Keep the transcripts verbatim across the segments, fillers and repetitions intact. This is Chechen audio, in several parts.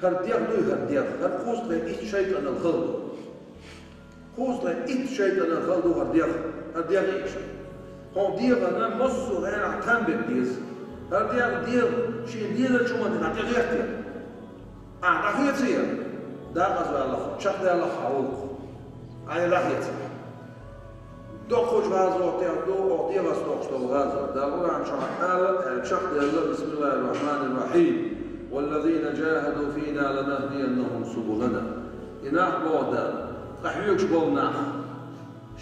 ХӀара дегӀ дуй, хӀара дегӀ, хӀара кхузткъе итт шайтӀанал хала ду. Кхузткъе итт шайтӀанал хала ду хӀара дегӀ, хӀара дегӀ иштта. Хьо дегӀана массо а гӀенахь там бе деза. ХӀара дегӀ, дегӀ, шен дезачу хӀуманна дӀатӀехӀоьттина. Ахьа дӀахеций? Дакъаза валахь, чекхдаьллахь хьан гӀуллакх. Ахьа дӀахеций? Доккхачу гӀазот тӀехь ду, оха дегӀаца доккхуш долу гӀазот. Дала Къуръан чохь аьлла, аьлла чекхдаьлла: بسم الله الرحمن الرحيم. والذين جاهدوا فينا لنهدينهم سبلنا. И нах, боху Дала, къахьоьгуш болу нах,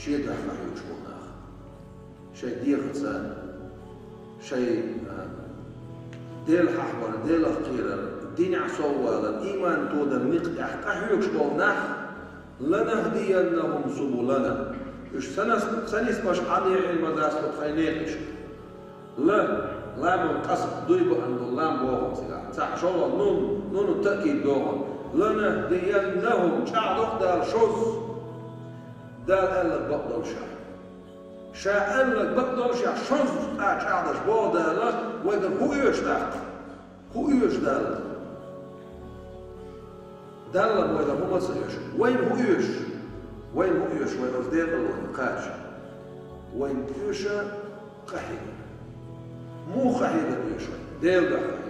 шен дуьхьа къахьоьгуш болу нах. Шайн дегӀаца, шайн, а, Дела хьахвар, Делах кхерар, динехь соввалар, ийман тодар некъ тӀехь къахьоьгуш болу нах, لنهدينهم سبلنا. Уьш ца нас-, ца нисбеш Ӏан яхьийна ма дац тхайн некъаш. Ла, ламан къасам, дуй баан долу лам боху цигахь. Цхьаъ шолгӀа нун, нуну таъкид доху. لنهدينهم, чӀагӀдо-кх Дала шозза. Дала аьлларг бакъдолуш. Ша аьлларг бакъдолуш, шозза чӀагӀдеш боху Дала, вайгара хӀун оьшу тӀаккха? ХӀун оьшу Дала? Далла вайгара хӀума ца оьшу. Вайна хӀун оьшу? Вайна хӀун оьшу, вай оцу декъалоне кхача? Вайна оьшу къахьегар. Муха къахьегар оьшу вай? Дела дуьхьа.